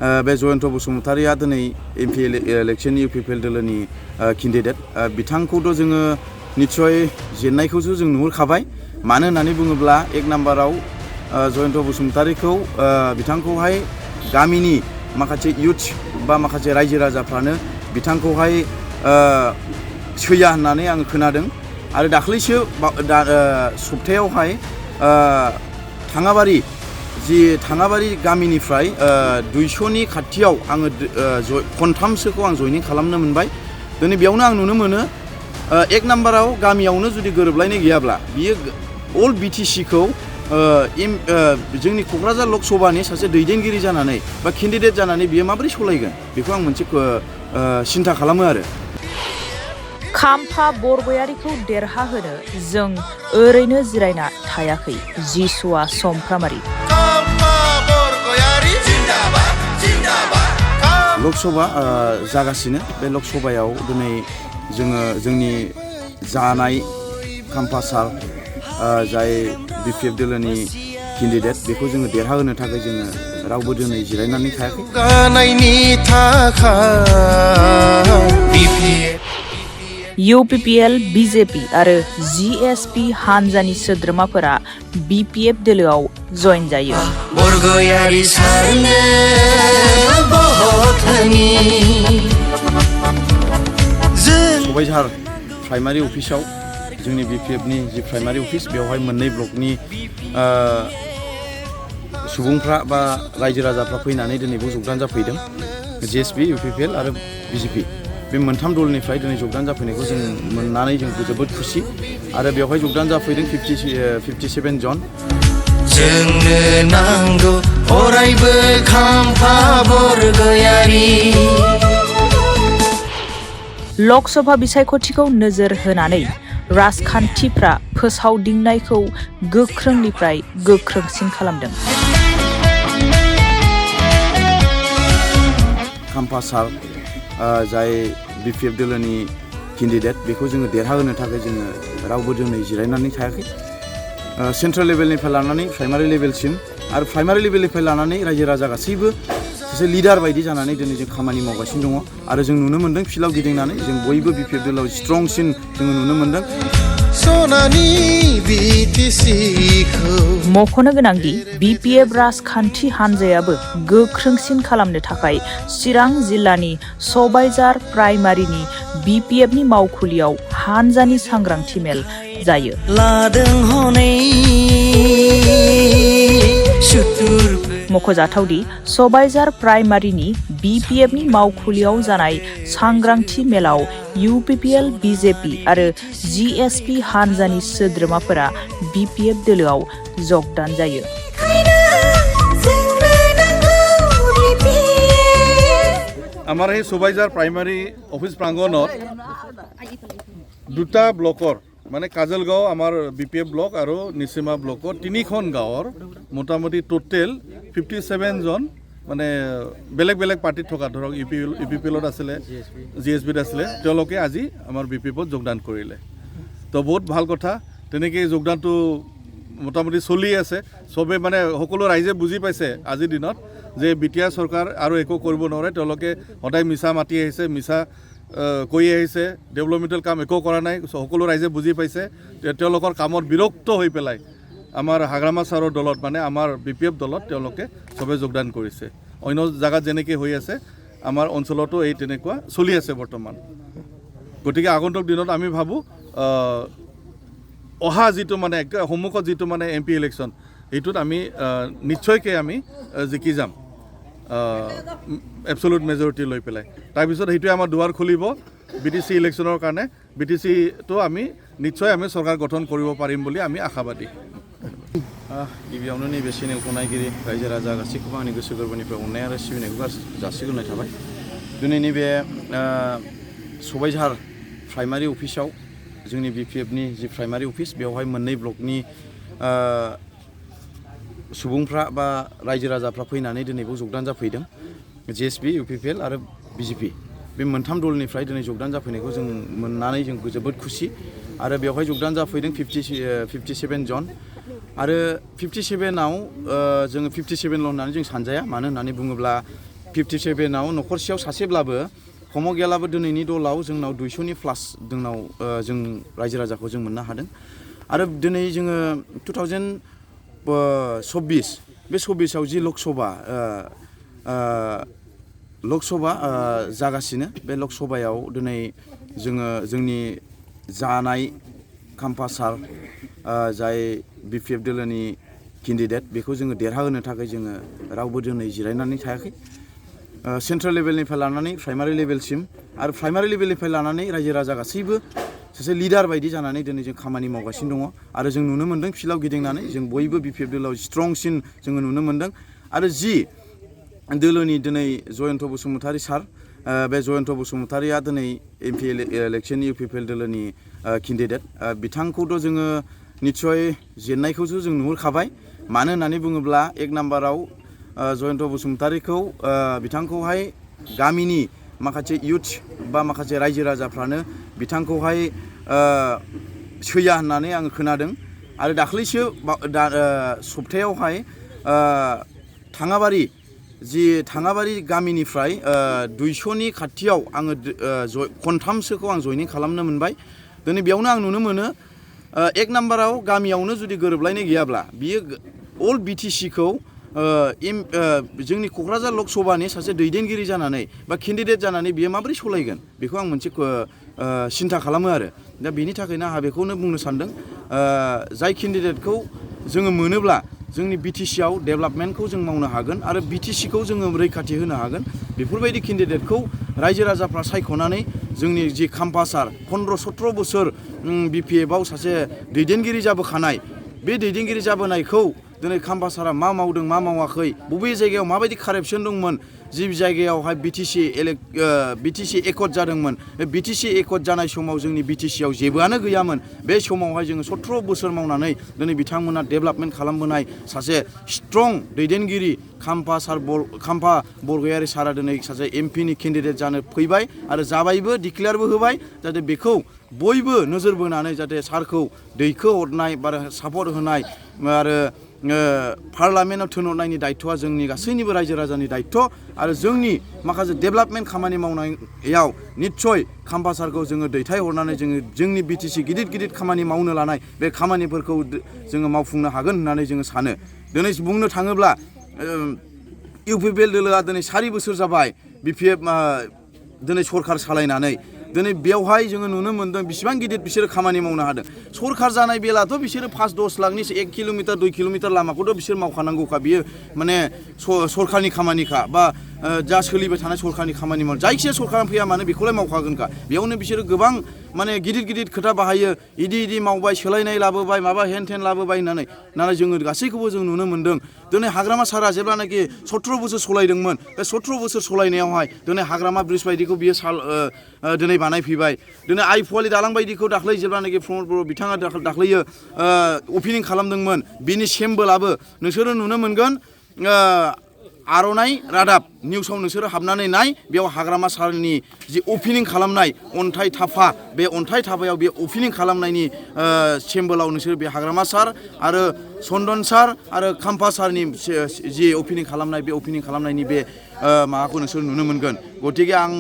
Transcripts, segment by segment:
बे जयन्त बसुमतारिया दिनै MP election UPPL दोलोनि केन्डिडेट बिथांखौथ' जोङो निश्चय जेननायखौसो जों नुहुरखाबाय मानो होननानै बुङोब्ला एक नाम्बाराव जयन्त बसुमतारिखौ बिथांखौहाय गामिनि माखासे युथ बा माखासे रायजो राजाफ्रानो बिथांखौहाय सैया होननानै आङो खोनादों आरो दाख्लैसो सप्तायावहाय थाङाबारि गामिनिफ्राय 200नि खाथियाव आङो खनथामसोखौ आं जयनिं खालामनो मोनबाय दिनै बेयावनो आं नुनो मोनो एक नाम्बाराव गामियावनो जुदि गोरोबलायनाय गैयाब्ला बियो अल बिटिसिखौ जोंनि क'क्राझार लकसभानि सासे दैदेनगिरि जानानै बा केन्डिडेट जानानै बियो माबोरै सलायगोन बेखौ आं मोनसे सिन्था खालामो आरो खाम्फा बरगयारिखौ देरहाहोनो जों ओरैनो जिरायना थायाखै जिसुआ समफ्रामारि लकसभा जागासिनो बे लकसभायाव दिनै जोङो जोंनि जानाय खाम्फा सार जाय बिपिएफ दोलोनि केन्डिडेट बेखौ जोङो देरहाहोनो थाखाय जोङो रावबो दिनै जिरायनानै थायाखै इउपिपिएल बिजेपि आरो जिएसपि हानजानि सोद्रोमाफोरा बिपिएफ दोलोआव जइन जायो सबायझार प्राइमारि अफिसाव जोंनि बिपिएफनि जि प्राइमारि अफिस बेवहाय मोननै ब्लकनि सुबुंफ्रा बा रायजो राजाफ्रा फैनानै दिनै बेयाव जगदान जाफैदों जिएसपि इउपिपिएल आरो बिजेपि बे मोनथाम दलनिफ्राय दिनै जगदान जाफैनायखौ जों मोननानै जों जोबोद खुसि आरो बेवहाय जगदान जाफैदों 57 जन जोंनो नांगौ अरायबो खाम्फा बरगयारि लकसभा बिसायख'थिखौ नोजोर होनानै राजखान्थिफ्रा फोसावदिंनायखौ गोख्रोंनिफ्राय गोख्रोंसिन खालामदों खाम्फा सार जाय बिपिएफ दोलोनि केन्डिडेट बेखौ जोङो देरहाहोनो थाखाय जोङो रावबो दिनै जिरायनानै थायाखै सेन्ट्रेल लेभेलनिफ्राय लानानै प्राइमारि लेभेलसिम आरो प्राइमारि लेभेलनिफ्राय लानानै रायजो राजा गासैबो सासे लिडार बायदि जानानै दिनै जों खामानि मावगासिनो दङ आरो जों नुनो मोन्दों फिल्डआव गिदिंनानै जों बयबो बिपिएफ दोलोआव स्ट्रंसिन जोङो नुनो मोन्दों मख'नो गोनांदि बिपिएफ राजखान्थि हानजायाबो गोख्रोंसिन खालामनो थाखाय चिरां जिल्लानि सबायझार प्राइमारिनि बिपिएफनि मावखुलियाव हानजानि सांग्रांथि मेल जायो मख'जाथावदि सबायझार प्राइमारिनि बिपिएफनि मावखुलियाव जानाय सांग्रांथि मेलाव इउपिपिएल बिजेपि आरो जिएसपि हानजानि सोद्रोमाफोरा बिपिएफ दोलोआव जगदान जायो আমাৰ এই সবাইঝাৰ প্ৰাইমাৰী অফিচ প্ৰাংগণত দুটা ব্লকৰ মানে কাজলগাঁও আমাৰ বিপিএফ ব্লক আৰু নিচিমা ব্লকৰ 3খন গাঁৱৰ মোটামুটি টোটেল 57 জন মানে বেলেগ বেলেগ পাৰ্টিত থকা ধৰক ইউপিপিএলত আছিলে জিএছবিত আছিলে তেওঁলোকে আজি আমাৰ বিপিএফত যোগদান কৰিলে তো বহুত ভাল কথা তেনেকৈ যোগদানটো মোটামুটি চলি আছে সবে মানে সকলো ৰাইজে বুজি পাইছে আজিৰ দিনত যে বিটিআৰ চৰকাৰ আৰু একো কৰিব নোৱাৰে তেওঁলোকে সদায় মিছা মাতি আহিছে মিছা কৈ আহিছে ডেভেলপমেণ্টেল কাম একো কৰা নাই সকলো ৰাইজে বুজি পাইছে তেওঁলোকৰ কামত বিৰক্ত হৈ পেলাই আমাৰ হাগ্ৰামা ছাৰৰ দলত মানে আমাৰ বিপিএফ দলত তেওঁলোকে সবে যোগদান কৰিছে অন্য জায়গাত যেনেকৈ হৈ আছে আমাৰ অঞ্চলতো এই তেনেকুৱা চলি আছে বৰ্তমান গতিকে আগন্তুক দিনত আমি ভাবোঁ অহা যিটো মানে সন্মুখত যিটো মানে এমপি ইলেকশ্যন এইটোত আমি নিশ্চয়কৈ আমি জিকি যাম এবছলুট মেজৰিটি লৈ পেলাই তাৰপিছত সেইটোৱে আমাৰ দুৱাৰ খুলিব বিটিচি ইলেকশ্যনৰ কাৰণে বিটিচিটো আমি নিশ্চয় আমি চৰকাৰ গঠন কৰিব পাৰিম বুলি আমি আশাবাদী गिबियावनो नैबे चेनेलखौ नायगिरि रायजो राजा गासैखौबो आंनि गोसो गोरबोनिफ्राय अननाय आरो सिबिनायखौ जासिग्रोनाय थाबाय दिनै नैबे सबायझार प्राइमारि अफिसाव जोंनि बिपिएफनि जि प्राइमारि अफिस बेवहाय मोननै ब्लकनि सुबुंफ्रा बा रायजो राजाफ्रा फैनानै दिनै बेयाव जगदान जाफैदों जिएसपि इउपिपिएल आरो बिजेपि बे मोनथाम दलनिफ्राय दिनै जगदान जाफैनायखौ जों मोननानै जों जोबोद खुसि आरो बेवहाय जगदान जाफैदों 57 जन आरो 57आव जोङो 57ल' होननानै जों सानजाया मानो होननानै बुङोब्ला 57आव न'खरसेयाव सासेब्लाबो खमाव गैयाब्लाबो दिनैनि दलाव जोंनाव 200नि प्लास जोंनाव जों रायजो राजाखौ जों मोननो हादों आरो दिनै जोङो 2024 बे 24आव जि लकसभा जागासिनो बे लकसभायाव दिनै जोङो जोंनि जानाय खाम्फा सार जाय BPF दोलोनि केन्डिडेट बेखौ जोङो देरहाहोनो थाखाय जोङो रावबो दिनै जिरायनानै थायाखै सेन्ट्रेल लेभेलनिफ्राय लानानै प्राइमारि लेभेलसिम आरो प्राइमारि लेभेलनिफ्राय लानानै रायजो राजा गासैबो सासे लिडार बायदि जानानै दिनै जों खामानि मावगासिनो दङ आरो जों नुनो मोन्दों फिल्डआव गिदिंनानै जों बयबो BPF दोलोआव स्ट्रंसिन जोङो नुनो मोन्दों आरो जि दोलोनि दिनै जयन्त बसुमतारी सार बे जयन्त बसुमतारीया दिनै MP इलेक्सन UPPL दोलोनि केन्डिडेट बिथांखौथ' जोङो निस्सय जेननायखौसो जों नुहुरखाबाय मानो होननानै बुङोब्ला एक नाम्बाराव जयन्त बसुमतारीखौ बिथांखौहाय गामिनि माखासे इउथ बा माखासे रायजो राजाफ्रानो बिथांखौहाय सैया होननानै आङो खोनादों आरो दाख्लैसो सप्तायावहाय थाङाबारि गामिनिफ्राय 200नि खाथियाव आङो खनथामसोखौ आं जयनिं खालामनो मोनबाय दिनै बेयावनो आं नुनो मोनो एक नाम्बाराव गामियावनो जुदि गोरोबलायनाय गैयाब्ला बियो अल BTCखौ जोंनि क'क्राझार लकसभानि सासे दैदेनगिरि जानानै बा केन्डिडेट जानानै बियो माबोरै सलायगोन बेखौ आं मोनसे सिन्था खालामो आरो दा बेनि थाखायनो आंहा बेखौनो बुंनो सानदों जाय केन्डिडेटखौ जोङो मोनोब्ला जोंनि BTCआव डेभेलपमेन्टखौ जों मावनो हागोन आरो BTCखौ जोङो रैखाथि होनो हागोन बेफोरबायदि केन्डिडेटखौ रायजो राजाफ्रा सायख'नानै जोंनि जि खाम्फा सार 15-17 बोसोर BPFआव सासे दैदेनगिरि जाबोखानाय बे दैदेनगिरि जाबोनायखौ दिनै खाम्फा सारा मा मावदों मा मावाखै बबे जायगायाव माबायदि कारापसन दंमोन जि जायगायावहाय BTC एकर्ड जादोंमोन बे BTC एकर्ड जानाय समाव जोंनि BTCआव जेबोआनो गैयामोन बे समावहाय जोङो 17 बोसोर मावनानै दिनै बिथांमोना डेभेलपमेन्ट खालामबोनाय सासे स्ट्रं दैदेनगिरि खाम्फा बरगयारि सारा दिनै सासे MPनि केन्डिडेट जानो फैबाय आरो जाबायबो डिक्लेयारबो होबाय जाहाथे बेखौ बयबो नोजोर बोनानै जाहाथे सारखौ दैखो हरनाय बा सापर्ट होनाय आरो पार्लामेन्टआव थिनहरनायनि दायथ'आ जोंनि गासैनिबो रायजो राजानि दायथ' आरो जोंनि माखासे डेभेलपमेन्ट खामानि मावनायाव निस्सय खाम्फा सारखौ जोङो दैथायहरनानै जोंनि BTC गिदिर खामानि मावनो लानाय बे खामानिफोरखौ जोङो मावफुंनो हागोन होननानै जोङो सानो दिनै बुंनो थाङोब्ला UPPL दोलोआ दिनै 4 बोसोर जाबाय BPF दिनै सरखार सालायनानै दिनै बेवहाय जोङो नुनो मोन्दों बिसिबां गिदिर बिसोरो खामानि मावनो हादों सरखार जानाय बेलाथ' बिसोरो 5-10 लाखनि 1 किल'मिटार 2 किल'मिटार लामाखौथ' बिसोर मावखानांगौखा बियो माने सरखारनि खामानिखा बा जा सोलिबाय थानाय सरखारनि खामानि मावो जायखिया सरखारा फैया मानो बेखौलाय मावखागोनखा बेयावनो बिसोरो गोबां माने गिदिर खोथा बाहायो इदि मावबाय सोलायनाय लाबोबाय माबा हेन थेन लाबोबाय होननानै नाथाय जोङो गासैखौबो जों नुनो मोन्दों दिनै हाग्रामा सारा जेब्लानाखि 17 बोसोर सलायदोंमोन बे 17 बोसोर सलायनायावहाय दिनै हाग्रामा ब्रिज बायदिखौ बियो दिनै बानायफैबाय दिनै आइ फुवालि दालां बायदिखौ दाख्लै जेब्लानाखि प्रमद बर' बिथाङा दाख्लैयो अपेनिं खालामदोंमोन बिनि सेम्बोलाबो नोंसोरो नुनो मोनगोन आर'नाइ रादाब निउसाव नोंसोरो हाबनानै नाय बेयाव हाग्रामा सारनि जि अपेनिं खालामनाय अन्थाइ थाफा बे अन्थाइ थाफायाव बे अपेनिं खालामनायनि सेम्बोलाव नोंसोर बे हाग्रामा सार आरो चन्दन सार आरो खाम्फा सारनि जि अपेनिं खालामनाय बे अपेनिं खालामनायनि बे माबाखौ नोंसोर नुनो मोनगोन गतिके आं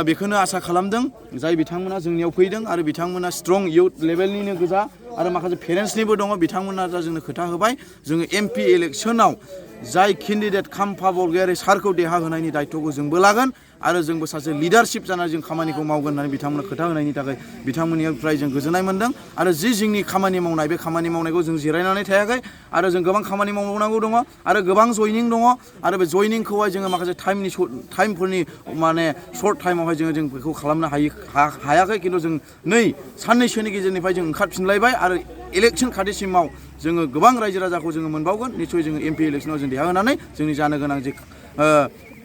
बेखौनो आसा खालामदों जाय बिथांमोना जोंनियाव फैदों आरो बिथांमोना स्ट्रं इउथ लेभेलनिनो गोजा आरो माखासे पेरेन्टसनिबो दङ बिथांमोना दा जोंनो खोथा होबाय जोङो MP इलेक्सनाव जाय केन्डिडेट खाम्फा बरगयारि सारखौ देहा होनायनि दायथ'खौ जोंबो लागोन आरो जोंबो सासे लिडारशिप जानानै जों खामानिखौ मावगोन होननानै बिथांमोना खोथा होनायनि थाखाय बिथांमोननिफ्राय जों गोजोननाय मोन्दों आरो जि जोंनि खामानि मावनाय बे खामानि मावनायखौ जों जिरायनानै थायाखै आरो जों गोबां खामानि मावनांगौ दङ आरो गोबां जयनिं दङ आरो बे जयनिंखौहाय जोङो माखासे टाइमफोरनि माने सर्ट टाइमावहाय जों बेखौ खालामनो हायाखै खिन्थु जों साननैसोनि गेजेरनिफ्राय जों ओंखारफिनलायबाय आरो इलेक्सन खाथिसिमाव जोङो गोबां रायजो राजाखौ जोङो मोनबावगोन निस्सय जोङो MP इलेक्सनाव जों देहा होनानै जोंनि जानो गोनां जे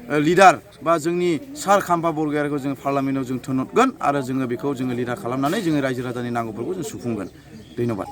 लिडार बा जोंनि सार खाम्फा बरगयारिखौ जोङो पार्लामेन्टआव जों थिनहरगोन आरो जोङो बेखौ जोङो लिडार खालामनानै जोङो रायजो राजानि नांगौफोरखौ जों सुफुंगोन धन्यबाद